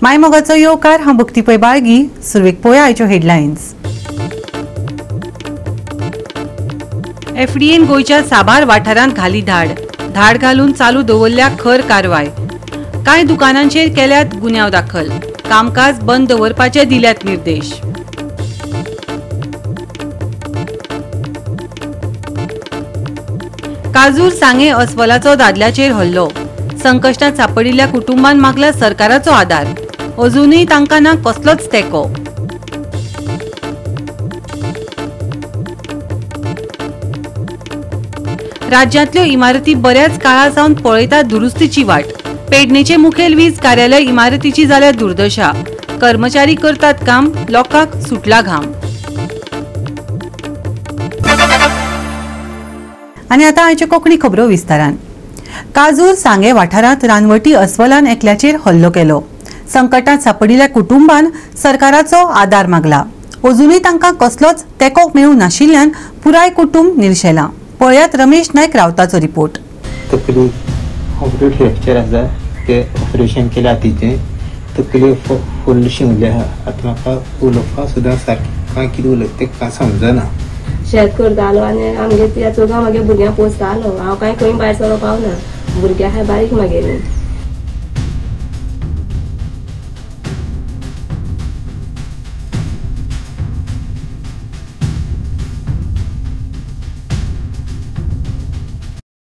मायमोगाचो येवकार. हांव भक्ती पै बाळगी. सुरवेक पळोवया आयच्यो हेडलायन्स. एफडीएन गोंयच्या साबार वाठारांत घाली धाड. धाड घालून चालू दवरल्या खर कारवाय. कांय दुकानांचेर केल्यात गुन्यांव दाखल. कामकाज बंद दवरपाचे दिल्यात निर्देश. काजूर सांगे अस्वलाचो दादल्याचेर हल्लो. संकश्टात सापडिल्ल्या कुटुंबान मागला सरकाराचो आदार. अजूनय तांकां ना कसलोच तेंको. राज्यांतल्यो इमारती बऱ्याच काळा सावन पळयता दुरुस्तीची वाट. पेडणेचे मुखेल वीज कार्यालय इमारतीची जाल्या दुर्दशा. कर्मचारी करतात काम, लोकांक सुटला घाम. आनी आतां आयच्यो कोंकणी खबरो विस्तारान. काजूर सांगे वाठारांत रानवटी अस्वलान एकल्याचेर हल्लो केलो. संकटात सापडिल्ल्या कुटुंबान सरकाराचो आदार मागला. अजूनय तांकां कसलोच तेंको मेळूं नाशिल्ल्यान पुराय कुटुंब निर्शेलां. पळयात रमेश नायक रावताचो रिपोर्ट. तकली कंप्लीट फ्रॅक्चर आसा, ते ऑपरेशन केलें हातीचें, तकली फुल शिंवले आहा. आतां म्हाका उलोवपाक सुद्दां सारकें कांय कितें उलयता तें कांय समजना. शेत करतालो आनी आमगे त्या चोगा मागीर भुरग्यांक पोसतालो. हांव कांय खंय भायर सरोंक पावना, भुरग्यां आहाय बारीक मागेली.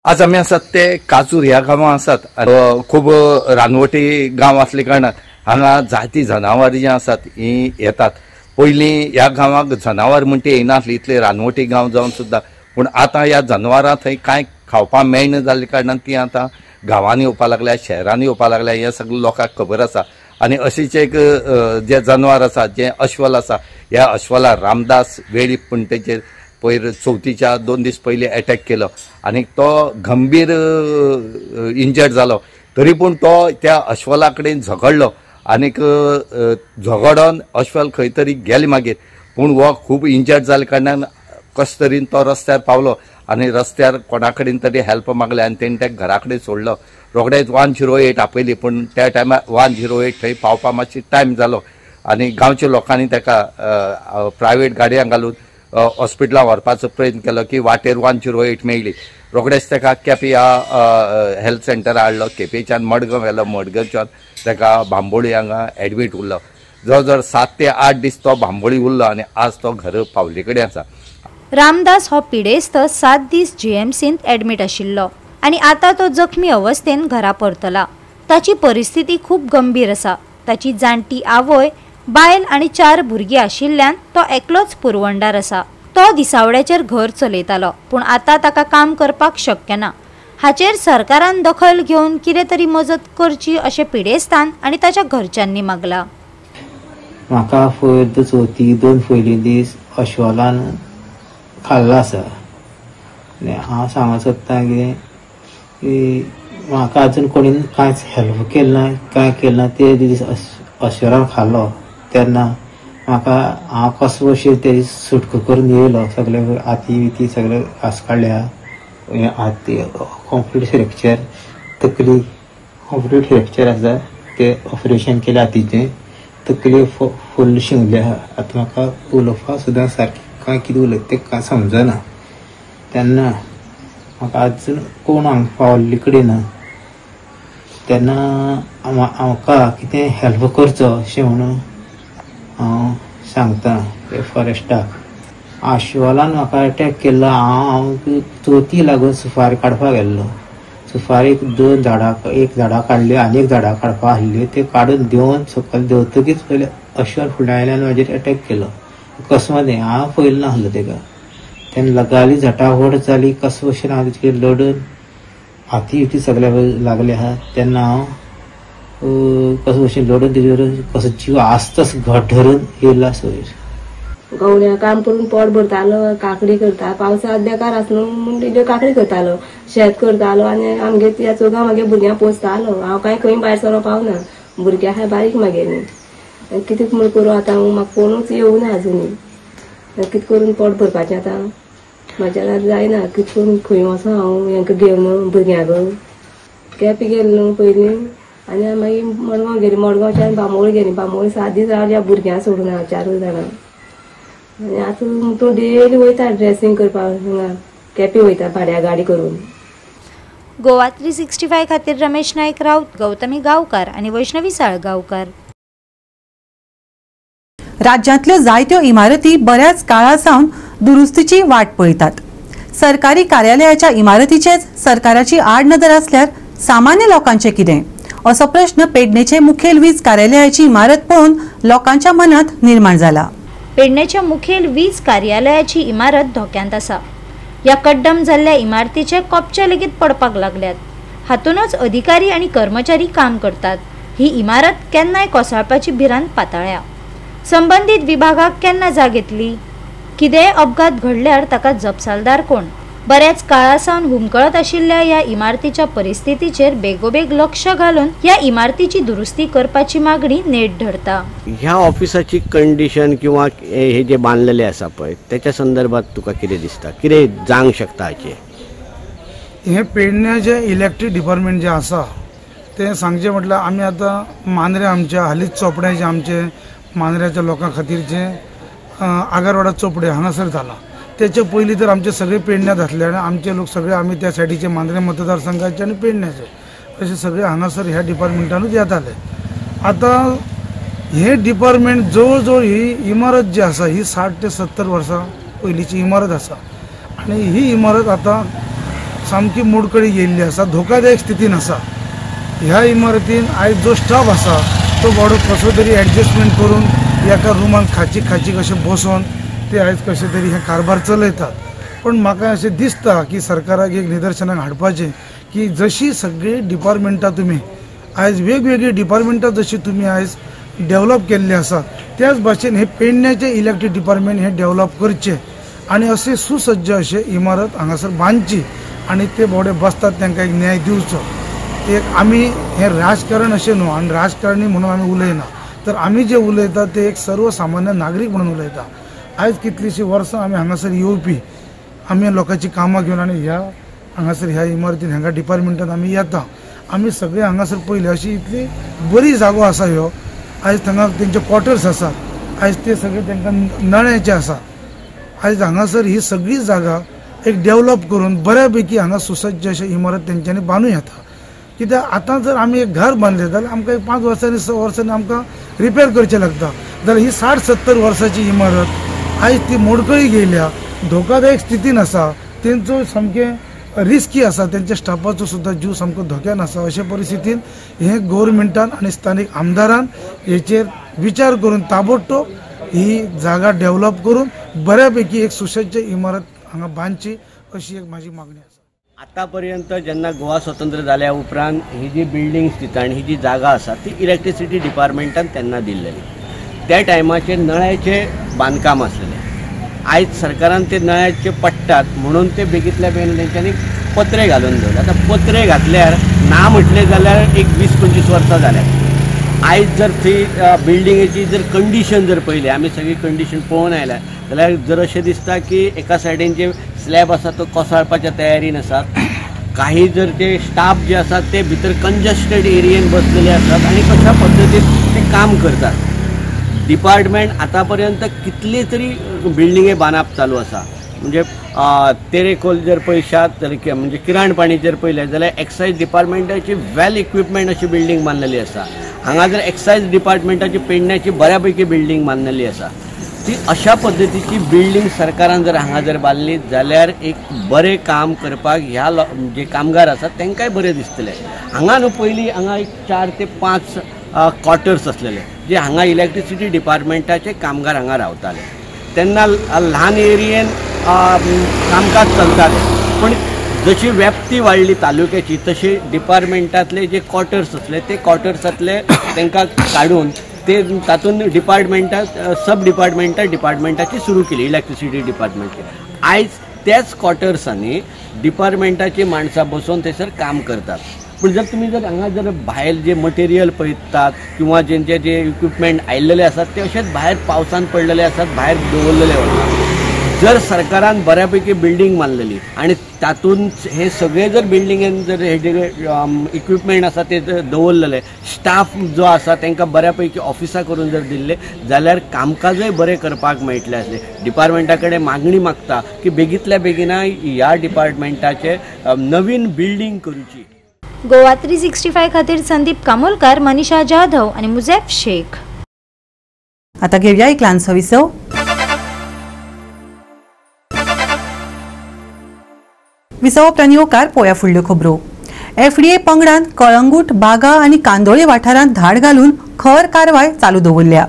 आज आमी आसात ते काजूर ह्या गांवांत आसात. खूब रानवटी गांव आसले कारणान हांगा जायतीं जनावरां जीं आसात हीं येतात. पयलीं ह्या गांवाक जनावर म्हणटी येनासली, इतले रानवटी गांव जावन सुद्दां. पूण आतां ह्या जनावरां थंय कांय खावपाक मेळना जाल्ल्या कारणान ती आतां गांवांनी येवपाक लागल्या, शहरांनी येवपाक लागल्या. हें सगळें लोकांक खबर आसा. आनी अशीच एक जे जनावर आसा, जें अस्वल आसा, ह्या अस्वला रामदास वेळीप म्हण तेचेर पयर चवथीच्या 2 दीस पयलीं एटॅक केलो आनी तो गंभीर इंजर्ड जालो. तरी पूण तो त्या अस्वला कडेन झगडलो आनीक झगडोन अस्वल खंय तरी गेले मागीर. पूण हो खूब इंजर्ड जाल्या कारणान कशे तरेन तो रस्त्यार पावलो आनी रस्त्यार कोणा कडेन तरी हेल्प मागले आनी तेणें ताका घरा कडेन सोडलो. रोखडेच 108 आपयली, पूण त्या टायमार 108 थंय पावपा मातशी टायम जालो आनी गांवच्या लोकांनी ताका प्रायवेट गाडयांक घालून हॉस्पिटलां व्हरपाचो प्रयत्न केलो की वाटेर 108 मेळ्ळी. रोखडेच ताका केपें ह्या हेल्थ सेंटरार हाडलो. केपेंच्यान मडगांव व्हेलो, मडगांवच्यान ताका बांबोळी हांगा एडमीट उरलो. जवळ जवळ 7 ते 8 दीस तो बांबोळी उरलो आनी आज तो घर पावले कडेन आसा. रामदास हो पिडेस्त 7 दीस जीएमसींत एडमीट आशिल्लो आनी आतां तो जखमी अवस्थेन घरा परतला. ताची परिस्थिती खूब गंभीर आसा. ताची जाणटी आवय, बायल आनी 4 भुरगीं आशिल्ल्यान तो एकलोच पुरवणदार आसा. तो दिसावड्याचेर घर चलयतालो, पूण आतां ताका काम करपाक शक्य ना. हाचेर सरकारान दखल घेवन कितें तरी मजत करची अशें पिडेस्तान आनी ताच्या घरच्यांनी मागला. म्हाका पयर चवथी 2 पयलीं दीस अस्वलान खाल्लो आसा. आनी हांव सांगूंक सोदतां की म्हाका अजून कोणी कांयच हेल्प केलें ना, कांय केलें ना. ते दीस अस्वलान खाल्लो तेन्ना म्हाका हांव कसो भशेन तेजी सुटका करून येयलो. सगळे हाती बिती सगळे घास काडल्या, हाती कंप्लीट फ्रॅक्चर, तकली कंप्लीट फ्रॅक्चर आसा, ते ऑपरेशन केलें हातीचें, तकली फुल शिंवले आहा. आतां म्हाका उलोवपाक सुद्दां सारकें कांय कितें उलयता तें कांय समजना. तेन्ना म्हाका अजून कोण हांगा पावल्ले कडेन ना. तेन्ना म्हाका कितें हेल्प करचो अशें म्हणून हांव सांगता ते फॉरेस्टाक. आश्वालान म्हाका एटॅक केल्लो. हांव चवथी लागून सुपारी काडपाक गेल्लो. सुपारीक 2 झाडां, एक झाडां काडली आनी एक झाडां काडपाक आसली, ते काडून देंवन सकयल देंवतकीच पयलें अश्वाल फुडें आयलें आनी म्हाजेर एटॅक केलो. अकस्मात हांव पयलें नासलो तेका. तेन्ना लगाली झटापट जाली, कसो भशेन हांव तेजे लडून हाती बिती सगळे लागले आहा. तेन्ना हांव कसो भशेन लडून तेजेर कसो जीव आसताच घट धरून येयला वयर. गवण्या काम करून पोट भरतालो, काकडी करता. पावसांत बेकार आसलो म्हूण तेज्यो काकडी करतालो, शेत करतालो आनी आमगे त्या चोगा मागीर भुरग्यांक पोसतालो. हांव कांय खंय भायर सरोंक पावना, भुरग्यां आहाय बारीक मागेली. कितें म्हूण करूं आतां, म्हाका कोणूच येवना आजुनूय. कितें करून पोट भरपाचें आतां म्हाज्यान जायना. कितें करून खंय वचों हांव हेंकां घेवन भुरग्यांक. केपें गेलें न्हू पयलीं, आनी मागीर मडगांव गेली, मडगांवच्यान बांबोळे गेली, बांबोळे 7 दीस रावल्या भुरग्यां सोडून हांव 4 जाणां. आनी आतां तूं डेली वयता ड्रेसिंग करपाक हांगा केपे वयता भाड्या गाडी करून. गोवा 365 खातीर रमेश नायक राऊत, गौतमी गांवकार आनी वैष्णवी साळगांवकार. राज्यांतल्यो जायत्यो इमारती बऱ्याच काळा सावन दुरुस्तीची वाट पळयतात. सरकारी कार्यालयाच्या इमारतीचेच सरकाराची आडनदर आसल्यार सामान्य लोकांचे कितें असो प्रश्न पेडणेचे मुखेल वीज कार्यालयाची इमारत पळोवन लोकांच्या मनात निर्माण जाला. पेडणेच्या मुखेल वीज कार्यालयाची इमारत धोक्यांत आसा. ह्या कड्डम जाल्ल्या इमारतीचे कोपचे लेगीत पडपाक लागल्यात. हातूनच अधिकारी आनी कर्मचारी काम करतात. ही इमारत केन्नाय कोसळपाची भिरांत पाताळ्या. संबंदीत विभागाक केन्ना जाग येतली? कितेंय अपघात घडल्यार ताका जपसालदार कोण? बऱ्याच काळा सावन हुमकळत आशिल्ल्या ह्या इमारतीच्या परिस्थितीचेर बेगोबेग लक्ष घालून ह्या इमारतीची दुरुस्ती करपाची मागणी नेट धरता. ह्या ऑफिसाची कंडिशन किंवा हे जे बांधलेले आसा पळय त्याच्या संदर्भात तुका कितें दिसता, कितें जावंक शकता हाचें? हे पेडण्या जे इलेक्ट्रीक डिपार्टमेंट जे आसा तें सांगचें म्हटल्यार आमी आतां मांद्रे आमच्या हालींच चोपड्यां जे आमचे मांद्र्याच्या लोकां खातीर जे आगरवाडा चोपडे हांगासर जाला, त्याच्या पयलीं तर आमचे सगळे पेडण्यात आसले आनी आमचे लोक सगळे आमी त्या सायडीचे मांद्रे मतदारसंघाचे आनी पेडण्याचे अशे सगळे हांगासर ह्या डिपार्टमेंटानूच येताले. आतां हे डिपार्टमेंट जवळ जवळ ही इमारत जी आसा ही 60 ते 70 वर्सां पयलींची इमारत आसा आनी ही इमारत आतां सामकी मोडकळी येयल्ली आसा, धोकादायक स्थितीन आसा. ह्या इमारतीन आयज जो स्टाफ आसा तो बाबडो कसो तरी एडजस्टमेंट करून एका रुमान खाची खाची कशें बसोन ते आयज कशें तरी हे कारभार चलयतात. पण म्हाका अशें दिसता की सरकाराक एक निदर्शनाक हाडपाचें की जशी सगळीं डिपार्टमेंटां तुमी आयज वेगवेगळीं डिपार्टमेंटां जशी तुमी आयज डेवलप केल्ली आसा त्याच भाशेन हे पेडण्याचें इलेक्ट्रीक डिपार्टमेंट हें डेवलप करचें आनी अशें सुसज्ज अशें इमारत हांगासर बांदची आनी ते बाबडे बसतात तांकां एक न्याय दिवचो. एक आमी हें राजकारण अशें न्हू आनी राजकारणी म्हणून आमी उलयना, तर आमी जे उलयता ते एक सर्वसामान्य नागरीक म्हणून उलयता. आयज कितलींशीं वर्सां आमी हांगासर येवपी, आमी लोकांची कामां घेवन आनी ह्या हांगासर ह्या इमारतीन हांगा डिपार्टमेंटान आमी येता. आमी सगळे हांगासर पयले अशी इतली बरी जागो आसा ह्यो, आयज थंगा तेंचे क्वॉर्टर्स आसात, आयज ते सगळे तांकां नळ्याचे आसा. आयज हांगासर ही सगळी जागा एक डेवलप करून बऱ्या पैकी हांगा सुसज्ज अशें इमारत तेंच्यांनी बांदूं येता. कित्याक आतां जर आमी एक घर बांदलें जाल्यार आमकां एक 5 वर्सांनी 6 वर्सांनी आमकां रिपेर करचें लागता, जाल्यार ही 60-70 वर्सांची इमारत आयज ती मोडकळी गेल्या, धोकादायक स्थितीन आसा, तेंचो सामकें रिस्की आसा, तेंच्या स्टाफाचो सुद्दां जीव सामको धोक्यान आसा. अशे परिस्थितीन हे गव्हर्मेंटान आनी स्थानीक आमदारान हेचेर विचार करून ताबडतोब ही जागा डेवलप करून बऱ्या पैकी एक सुसज्ज इमारत हांगा बांदची अशी एक म्हाजी मागणी आसा. आतापर्यंत जेन्ना गोवा स्वतंत्र जाल्या उपरांत ही जी बिल्डिंग्स दिता आनी ही जी जागा आसा ती इलेक्ट्रिसिटी डिपार्टमेंटान तेन्ना दिल्लेली. त्या टायमाचेर नळ्याचें बांदकाम आसलेलें. आयज सरकारान ते नळ्याचे पडटात म्हणून ते बेगीतल्या बेगीन तेंच्यांनी पत्रे घालून दवरले. आतां पत्रे घातल्यार ना म्हटलें जाल्यार एक 20-25 वर्सां जाल्यात. आयज जर ती बिल्डिंगेची जर कंडिशन जर पळयली, आमी सगळी कंडिशन पळोवन आयल्या जाल्यार जर अशें दिसता की एका सायडीन जे स्लॅब आसा तो कोसळपाच्या तयारीन आसात, काही जर ते स्टाफ जे आसात ते भितर कंजस्टेड एरियेन बसलेले आसात आनी कशा पद्दतीन ते काम करतात. डिपार्टमेंट आतापर्यंत कितले तरी बिल्डिंगे बांदप चालू आसा. म्हणजे तेरेखोल जर पळयशात जाल्यार म्हणजे किराणपाणी जर पळयलें जाल्यार एक्सायज डिपार्टमेंटाची वेल इक्विपमेंट अशी बिल्डींग बांदलेली आसा. हांगा जर एक्सायज डिपार्टमेंटाची पेडण्याची बऱ्या पैकी बिल्डींग बांदलेली आसा. ती अशा पद्दतीची बिल्डींग सरकारान जर हांगा जर बांदली जाल्यार एक बरें काम करपाक ह्या जे कामगार आसात तांकांय बरें दिसतलें. हांगा न्हू पयलीं हांगा एक 4 ते 5 क्वॉर्टर्स आसलेले जे हांगा इलेक्ट्रिसिटी डिपार्टमेंटाचे कामगार हांगा रावताले. तेन्ना ल्हान एरियेन कामकाज चलतालें, पूण जशी व्याप्ती वाडली तालुक्याची तशी डिपार्टमेंटांतले जे क्वॉर्टर्स आसले ते क्वॉर्टर्सांतले तांकां काडून ते तातूंत डिपार्टमेंटात सब डिपार्टमेंटां डिपार्टमेंटाची सुरू केली इलेक्ट्रिसिटी डिपार्टमेंटची. आयज त्याच क्वॉर्टर्सांनी डिपार्टमेंटाची माणसां बसोवन थंयसर काम करतात. पूण जर तुमी जर हांगा जर भायर जे मटेरियल पळयतात किंवा जेंचे जे इक्विपमेंट आयिल्लेले आसात ते अशेच भायर पावसान पडलेले आसात, भायर दवरलेले वतात. जर सरकारान बऱ्यापैकी बिल्डींग बांदलेली आनी तातूंत हे सगळे जर बिल्डिंगेन जर हे जे इक्विपमेंट आसा ते दवरलेले, स्टाफ जो आसा तांकां बऱ्यापैकी ऑफिसां करून जर दिल्ले जाल्यार कामकाजय बरें करपाक मेळटलें आसलें. डिपार्टमेंटा कडेन मागणी मागता की बेगींतल्या बेगिना ह्या डिपार्टमेंटाचे नवीन बिल्डींग करूची. गोवा 365 खातीर संदीप कामोलकर, मनीषा जाधव आनी मुझेफ शेख. आता घेऊया एक ल्हानसो विसव. विसव उपरांत येवकार पोया फुडल्यो खबरो. एफडीए पंगडान कळंगूट, बागा आनी कांदोळे वाठारांत धाड घालून खर कारवाय चालू दवरल्या.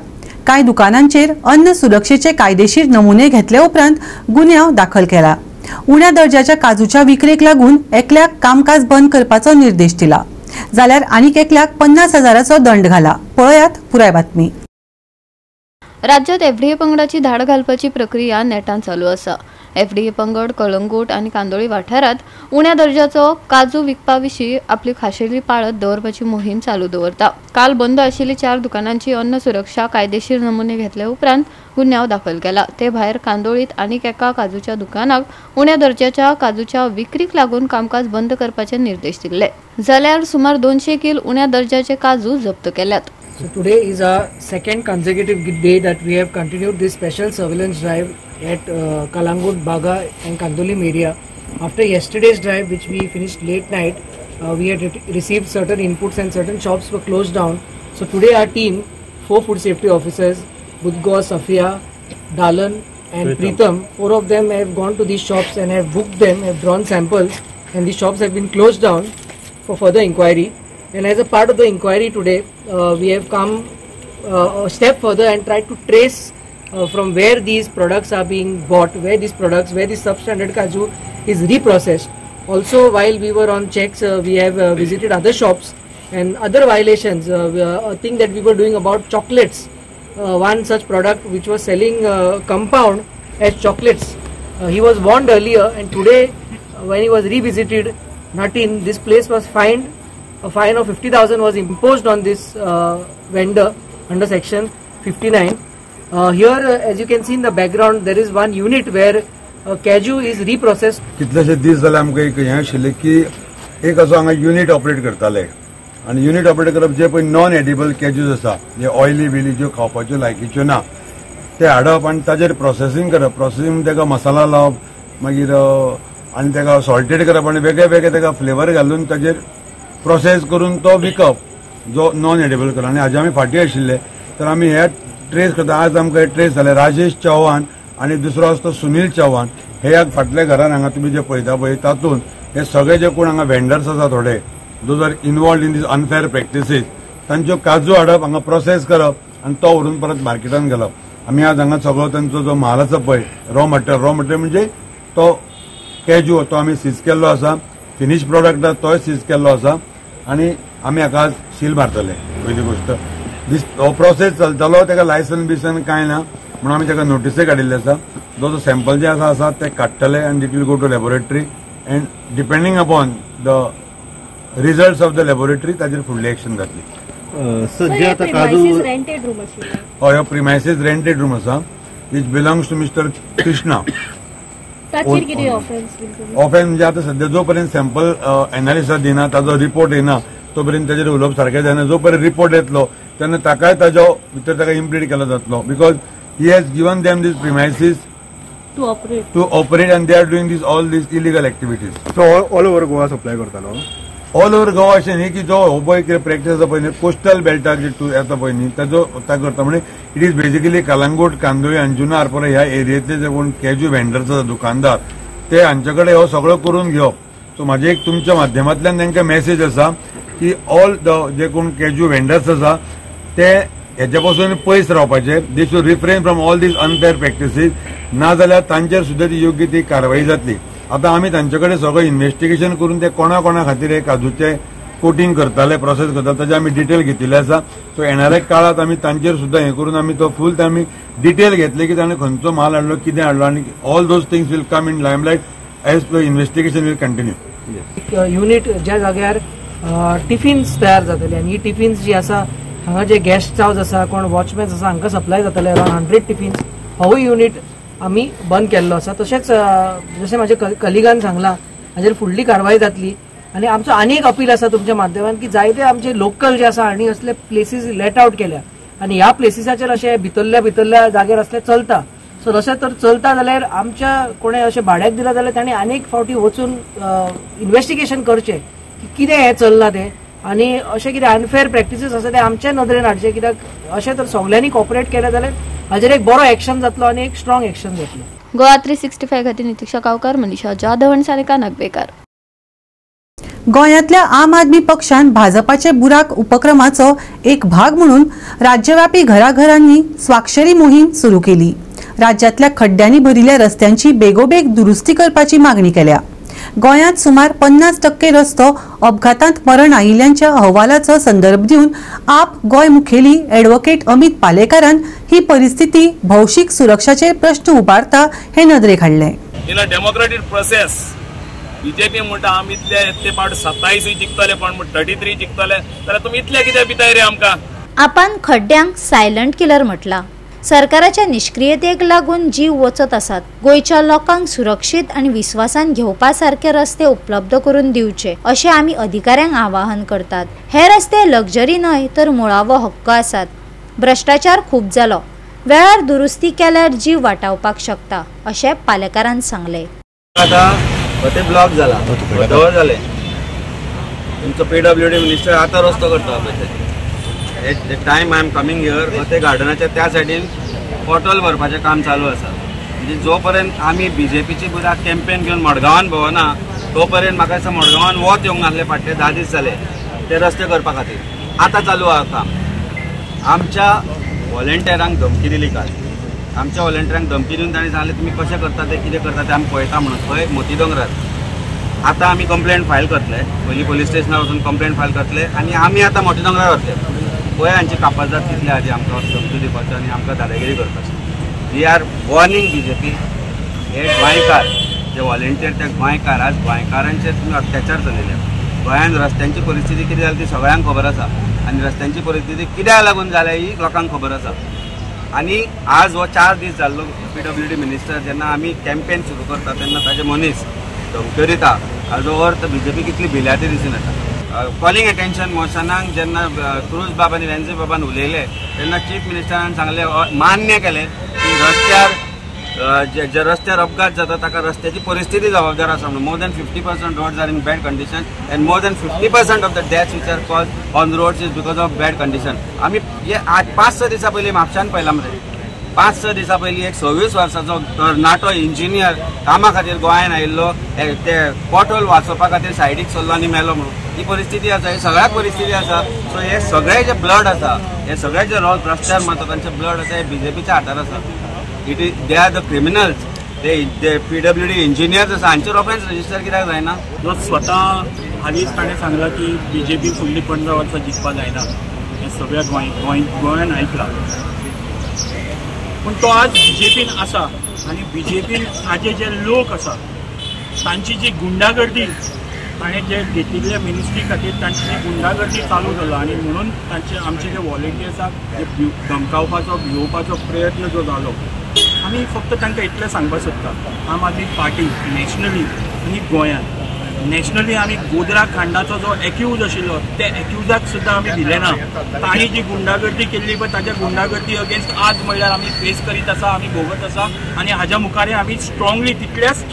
कांय दुकानांचेर अन्न सुरक्षेचे कायदेशीर नमुने घेतले उपरांत गुन्यांव दाखल केला. उण्या दर्जाच्या काजूच्या विक्रेक लागून एकल्याक कामकाज बंद करपाचो निर्देश दिला, जाल्यार आनीक एकल्याक 50,000चो दंड घाला. पळयात पुराय बातमी. राज्यात एफडीए पंगडाची धाड घालपाची प्रक्रिया नेटान चालू आसा. एफडीए पंगड कळंगूट आनी कांदोळी वाठारांत उण्या दर्जाचो काजू विकपा विशीं आपली खाशेली पाळत दवरपाची मोहीम चालू दवरता. काल बंद आशिल्ली 4 दुकानांची अन्न सुरक्षा कायदेशीर नमुने घेतले उपरांत गुन्यांव दाखल केला. ते भायर कांदोळीत आनीक एका काजूच्या दुकानाक उण्या दर्जाच्या काजूच्या विक्रीक लागून कामकाज बंद करपाचे निर्देश दिल्ले, जाल्यार सुमार 200 किल उण्या दर्जाचे काजू जप्त केल्यात. So today is our second consecutive day that we have continued this special surveillance drive at Calangute, Baga and Candolim area. After yesterday's drive, which we finished late night, we had received certain inputs and certain shops were closed down. So today our team, 4 food safety officers, Budgo, Safia, Dalan and Pritam, 4 of them have gone to these shops and have booked them, have drawn samples, and the shops have been closed down for further inquiry. And as a part of the inquiry today, we have come a step further and tried to trace from where these products are being bought, where these products, where this substandard kaju is reprocessed. Also, while we were on checks, we have visited other shops and other violations. A thing that we were doing about chocolates, one such product which was selling compound as chocolates. He was warned earlier, and today when he was revisited, Natin, this place was fined. A fine of 50,000 was imposed on this vendor under section 59. Here, as you can see in the background, there is one unit where cashew is reprocessed. कितलेशे दीस जाले आमकां एक हें आशिल्लें की एक असो हांगा युनिट ऑपरेट करताले आनी युनिट ऑपरेट करप जे पळय नॉन एडिबल कॅज्यूज आसा, जे ऑयली बिली ज्यो खावपाच्यो लायकीच्यो ना ते हाडप आनी ताजेर प्रोसेसींग करप. प्रोसेसींग ताका मसाला लावप, मागीर आनी ताका सॉल्टेड करप आनी वेगळे वेगळे ताका फ्लेवर घालून ताजेर प्रोसेस करून तो विकप जो नॉन एडिबल करप. आनी हाजे आमी फाटीं आशिल्ले तर आमी हे ट्रेस करता. आज आमकां हे ट्रेस जाले राजेश चौहान आनी दुसरो आसा तो सुनील चौहान. हे ह्या फाटल्या घरान हांगा तुमी जे पळयता पळय तातूंत हे सगळे जे कोण हांगा वेंडर्स आसा थोडे those are involved in these unfair practices, तांच्यो काजू हाडप हांगा प्रोसेस करप आनी तो व्हरून परत मार्केटान घालप. आमी आज हांगा सगळो तांचो जो म्हाल आसा पळय रॉ मटेरियल, रॉ मटेरियल म्हणजे तो कॅज्यू तो आमी सीज केल्लो आसा, फिनीश प्रोडक्ट आसा तोय सीज केल्लो आसा आनी आमी हाका आज सील मारतले. पयली गोश्ट दीस हो प्रोसेस चलतलो, ताका लायसन बिसन कांय ना म्हणून आमी ताका नोटीसय काडिल्ली आसा. जो जो सॅम्पल जे आसा आसा ते काडटले आनी it will go to laboratory and depending upon the results of the laboratory ताजेर फुडली एक्शन जातली. सध्या आतां काजू हय, हो प्रिमायसीस रेंटेड रूम आसा which belongs to mister Krishna. Offence म्हणजे आतां सध्या जो पर्यंत सॅम्पल एनालिसिस दिना, ताजो रिपोर्ट येना तो पर्यंत ताजेर उलोवप सारकें जायना. जो पर्यंत रिपोर्ट येतलो तेन्ना ताकाय ताजो भितर ताका इम्प्लीट केलो जातलो because he has given them this premises to operate and they are doing this all these illegal activities. So all over Goa supply करतालो? ऑल ओवर गोवा अशें न्ही की जो हो पळय कितें प्रॅक्टीस आसा पळय न्ही कोस्टल बेल्टार जे येता पळय न्ही ताजो ताका करता. म्हणजे it is basically Calangute, Candolim, Anjuna, Arpora ह्या एरियेंतले जे कोण कॅज्यू व्हेंडर्स आसा दुकानदार ते हांचे कडेन हो सगळो करून घेवप. सो म्हाजे एक तुमच्या माध्यमांतल्यान तांकां मॅसेज आसा की ऑल the जे कोण कॅज्यू व्हेंडर्स आसा ते हेच्या पासून पयस रावपाचे. They should refrain from all these unfair practices, ना जाल्यार तांचेर सुद्दां ती योग्य ती कारवाई जातली. आतां आमी तांचे कडेन सगळें इन्वेस्टिगेशन करून ते कोणा कोणा खातीर हे काजूचे कोटींग करताले, प्रोसेस करताले ताजे आमी डिटेल घेतिल्ले आसा. सो येणाऱ्या काळांत आमी तांचेर सुद्दां हें करून आमी तो फूल आमी डिटेल घेतले की ताणें खंयचो म्हाल हाडलो, कितें हाडलो आनी all those things will come in limelight as the investigation will continue. Unit ज्या जाग्यार टिफिन्स तयार जातले आनी ही टिफिन्स जी आसा हांगा जे गेस्ट हावज आसा, कोण वॉचमॅन्स आसा हांकां सप्लाय जातले अरावंड 100 टिफिन्स. होवूय युनिट आमी बंद केल्लो आसा. तशेंच जशें म्हाजे कलिगान सांगलां हाजेर फुडली कारवाय जातली आनी आमचो आनी एक अपील आसा तुमच्या माध्यमान की जायते आमचे लोकल जे आसा हांणी असले प्लेसीस लेट आवट केल्या आनी ह्या प्लेसीसाचेर अशें भितरल्या भितरल्या जाग्यार असले चलता. सो तशें तर चलता जाल्यार आमच्या कोणें अशें भाड्याक दिलां जाल्यार ताणें आनीक फावटी वचून इन्वेस्टिगेशन करचें की कितें हें चल्लां तें आनी अशें कितें अनफेअर प्रॅक्टिसीस आसा ते आमच्या नदरेन हाडचें, कित्याक अशें तर सगल्यांनी कॉपरेट केलें जाल्यार हाजेर एक बरो एक्शन जातलो आनी एक स्ट्रॉंग एक्शन जातलो. गोवा 365 खातीर नितिक्षा गांवकार, मनीषा जाधव आनी सारिका नागवेकार. गोंयांतल्या आम आदमी पक्षान भाजपाचे बुराक उपक्रमाचो एक भाग म्हणून राज्यव्यापी घराघरांनी स्वाक्षरी मोहीम सुरू केली. राज्यांतल्या खड्ड्यांनी भरिल्ल्या रस्त्यांची बेगोबेग दुरुस्ती करपाची मागणी केल्या. गोंयांत सुमार 50% रस्तो अपघातांत मरण आयिल्ल्यांच्या अहवालाचो संदर्भ दिवन आप गोंय मुखेली ॲडव्होकेट अमित पालेकारान ही परिस्थिती भौशीक सुरक्षाचेर प्रश्न उबारता हे नदरेक हाडलें. In a democratic process BJP म्हणटा आमी इतले इतले पावट 27 जिखतले, पण 33 जिखतले, जाल्यार तुमी इतले कित्याक भिताय रे आमकां? आपण खड्ड्यांक सायलंट किलर म्हटला. सरकाराच्या निष्क्रियतेक लागून जीव वचत आसात. गोंयच्या लोकांक सुरक्षीत आनी विस्वासान घेवपा सारके रस्ते उपलब्ध करून दिवचे अशें आमी अधिकाऱ्यांक आवाहन करतात. हे रस्ते लक्झरी न्हय तर मुळावो हक्क आसात. भ्रष्टाचार खूब जालो, वेळार दुरुस्ती केल्यार जीव वाटावपाक शकता अशें पालेकारान सांगलें. आतां ते ब्लॉक जाला, धवर जालें. तुमचो PWD minister आतां रस्तो करता पळय. At the time I am coming here ते गार्डनाच्या त्या सायडीन पॉटल भरपाचें काम चालू आसा. म्हणजे जो पर्यंत आमी बीजेपीची बुराक कॅम्पेन घेवन मडगांवान भोंवना तो पर्यंत म्हाका दिसता मडगांवान वत येवंक नासलें फाटले 10 दीस जाले ते रस्ते करपा खातीर. आतां चालू आहा काम. आमच्या वॉलंटियरांक धमकी दिली काल. आमच्या वॉलंटियरांक धमकी दिवन तांणी सांगलें तुमी कशें करता ते, कितें करता ते आमी पळयता म्हणून. थंय मोती दोंगरार आतां आमी कंप्लेंट फायल करतले, पयलीं पोलीस स्टेशनार वचून कंप्लेंट फायल करतले आनी आमी आतां मोती दोंगरार वतले. पळय हांची कापाजात कितले आदी आमकां धमकी दिवपाचो आनी आमकां दादागिरी करपाची. We are warning BJP, हे गोंयकार जे वॉलंटियर ते गोंयकार, आज गोंयकारांचेर तुमी अत्याचार चलयले. गोंयांत रस्त्यांची परिस्थिती कितें जाली ती सगळ्यांक खबर आसा आनी रस्त्यांची परिस्थिती कित्याक लागून जाल्या ही लोकांक खबर आसा. आनी आज हो 4 दीस जाल्लो PWD minister जेन्ना आमी कॅम्पेन सुरू करता तेन्ना ताजे मनीस धमक्यो दिता. हाजो अर्थ बीजेपी कितली भिल्या ती दिसून येता. कॉलिंग अटेन्शन मोशनाक जेन्ना क्रूज बाब आनी वेन्झी बाबान उलयले तेन्ना चीफ मिनिस्टरान सांगलें, मान्य केलें की रस्त्यार जे रस्त्यार अपघात जाता ताका रस्त्याची परिस्थिती जबाबदार आसा म्हणून. More than 50% roads are in bad condition and more than 50% of the deaths which are cause on roads is because of bad condition. आमी हे 5-6 दिसां पयलीं म्हापशान पळयलां मरे, 5-6 दिसां पयलीं एक 26 वर्साचो तरणाटो इंजिनियर कामा खातीर गोंयांत आयिल्लो, ते पॉटोल वाचोवपा खातीर सायडीक सरलो आनी मेलो म्हणून. ही परिस्थिती आसा, ही सगळ्याक परिस्थिती आसा. सो हे सगळे जे ब्लड आसा, हे सगळे जे रस्त्यार मरता तांचे ब्लड आसा, हे बीजेपीच्या हातार आसा. It is they are the criminals, they PWD engineers आसा, हांचेर ऑफेन्स रजिस्टर कित्याक जायना? जो स्वता हालींच ताणें सांगलां की बीजेपी फुडली 15 वर्सां जिखपा जायना, हें सगळ्या गोंयान आयकलां. पूण तो आज बीजेपीन आसा आनी बीजेपीन ताजे जे लोक आसा तांची जी गुंडागर्दी ताणें जे घेतिल्ले मिनिस्ट्री खातीर तांची जी गुंडागर्दी चालू जाला आनी म्हणून तांचे आमचे जे वॉलंटियर्साक जे धमकावपाचो भिवोवपाचो प्रयत्न जो जालो, आमी फक्त तांकां इतलें सांगपाक सोदता, आम आदमी पार्टी नॅशनली आनी गोंयांत नॅशनली आमी गोधरा कांडाचो जो एक्यूज आशिल्लो त्या एक्युजाक सुद्दां आमी भिले ना. तांणी जी गुंडागर्दी केल्ली पळय ताच्या गुंडागर्दी अगेन्स्ट आज म्हणल्यार आमी फेस करीत आसा, आमी भोगत आसा आनी हाज्या मुखारय आमी स्ट्रॉंगली तितल्याच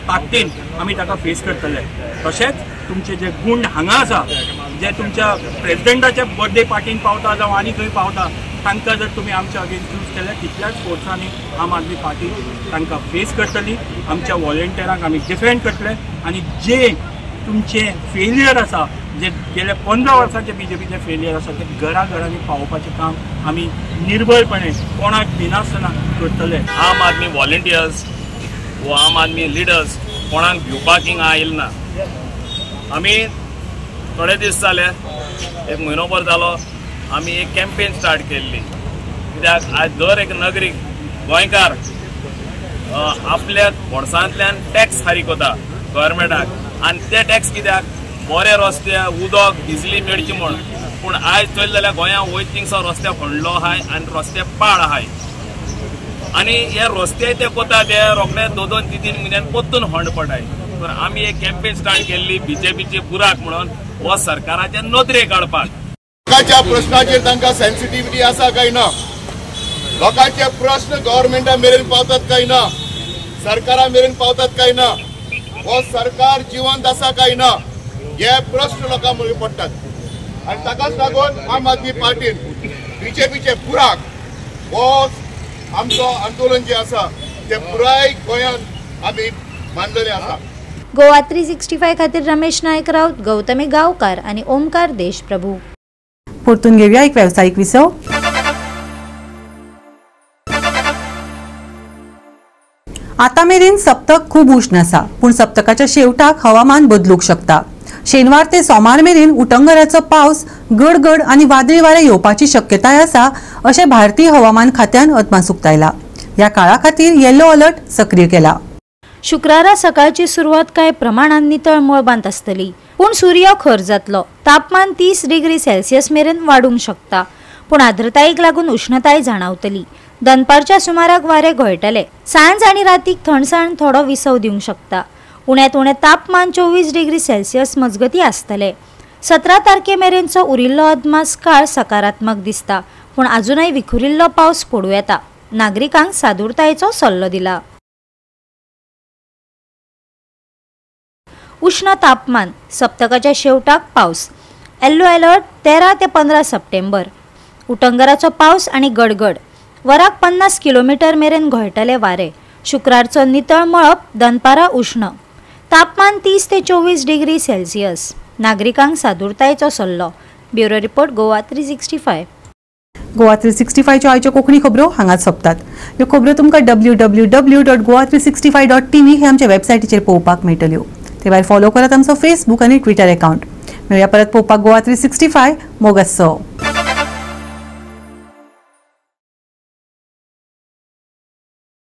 ताकदीन आमी ताका फेस करतले. तशेंच तुमचे जे गुंड हांगा आसा, जे तुमच्या प्रेजिडेंटाच्या बर्थडे पार्टीन पावता जावं आनी खंय पावता, तांकां जर तुमी आमच्या अगेन्स्ट यूज केल्यार तितल्याच फोर्सांनी आम आदमी पार्टी तांकां फेस करतली. आमच्या वॉलंटियरांक आमी डिफेंड करतले आनी जे तुमचे फेलियर आसा, जे गेल्या 15 वर्सांचे बीजेपीचे फेलियर आसा ते घरा घरांनी पावोवपाचें काम आमी निर्भयपणे कोणाक भिनासतना करतले. आम आदमी वॉलंटियर्स वो आम आदमी लिडर्स कोणाक भिवपाक हिंगा आयल ना. आमी थोडे दीस जाले, एक म्हयनोभर जालो, आमी एक कॅम्पेन स्टार्ट केल्ली. कित्याक आज दर एक नागरीक गोंयकार आपल्या बोर्सांतल्यान टॅक्स फारीक वता गव्हर्मेंटाक आनी ते टॅक्स कित्याक बरे रस्ते, उदक, बिजली मेळची म्हूण. पूण आयज चोयलें जाल्यार गोंया वयता थिंगसर रस्ते खणलो आहाय आनी रस्ते पाड आहाय. आनी हे रस्ते ते कोता ते रोखडे 2-2, 3-3 म्हयन्यान परतून होंड पडाय. तर आमी एक कॅम्पेन स्टार्ट केल्ली बीजेपीचे बुराक म्हणून हो सरकाराच्या नदरेक हाडपाक. लोकांच्या प्रश्नाचेर तांकां सेन्सिटिविटी आसा काय ना, लोकांचे प्रश्न गव्हर्मेंटा मेरेन पावतात काय ना, सरकारा मेरेन पावतात काय ना, हो सरकार जिवंत आसा काय ना, हे प्रश्न लोकां मुखार पडटात. आनी ताकाच लागून आम आदमी पार्टीन बीजेपीचे बुराक हो आमचो आंदोलन जे आसा ते पुराय गोंयांत आमी मांडलेले आसा. गोवा 365 खातीर रमेश नायक राऊत, गौतमी गांवकार आनी ओमकार देशप्रभू. परतून घेऊया एक व्यावसायिक विसव. आता मेरेन सप्तक खूब उष्ण आसा, पूण सप्तकाच्या शेवटाक हवामान बदलूंक शकता. शेनवार ते सोमार मेरेन उटंगराचो पावस, गडगड आनी वादळी वारें येवपाची शक्यताय आसा अशें भारतीय हवामान खात्यान अदमास उक्तायला. ह्या काळा खातीर येलो अलर्ट सक्रीय केला. शुक्रारा सकाळची सुरवात कांय प्रमाणान नितळ मळबांत आसतली, पूण सूर्य खर जातलो. तापमान 30 डिग्री सेल्सियस मेरेन वाडूंक शकता, पूण आर्द्रतायेक लागून उष्णताय जाणावतली. दनपारच्या सुमाराक वारें घोळटले. सांज आनी रातीक थंडसाण थोडो विसव दिवंक शकता. उण्यांत उणें तापमान 24 डिग्री सेल्सियस मजगती आसतले. 17 तारखे मेरेनचो उरिल्लो अदमास काळ सकारात्मक दिसता, पूण अजूनय विखुरिल्लो पावस पडूं येता. नागरिकांक सादूरतायेचो सल्लो दिला. उष्ण तापमान, सप्तकाच्या शेवटाक पावस. येल्लो अलर्ट 13 ते 15 सप्टेंबर. उटंगराचो पावस आनी गडगड. वराक 50 किलोमीटर मेरेन घोळटले वारे. शुक्रारचो नितळ मळब, दनपारा उष्ण. तापमान 30 ते 24 डिग्री सेल्सियस. नागरिकांक सादूरतायेचो सल्लो. Bureau report, Goa 365. Goa 365च्यो आयच्यो कोंकणी खबरो हांगाच सोंपतात. ह्यो खबरो तुमकां www.goa365.tv हे आमच्या वेबसायटीचेर पळोवपाक मेळटल्यो. ते भायर फॉलो करात आमचो फेसबूक आनी ट्विटर अकाउंट. मेळया परत पळोवपाक गोवा 365. मोगासो.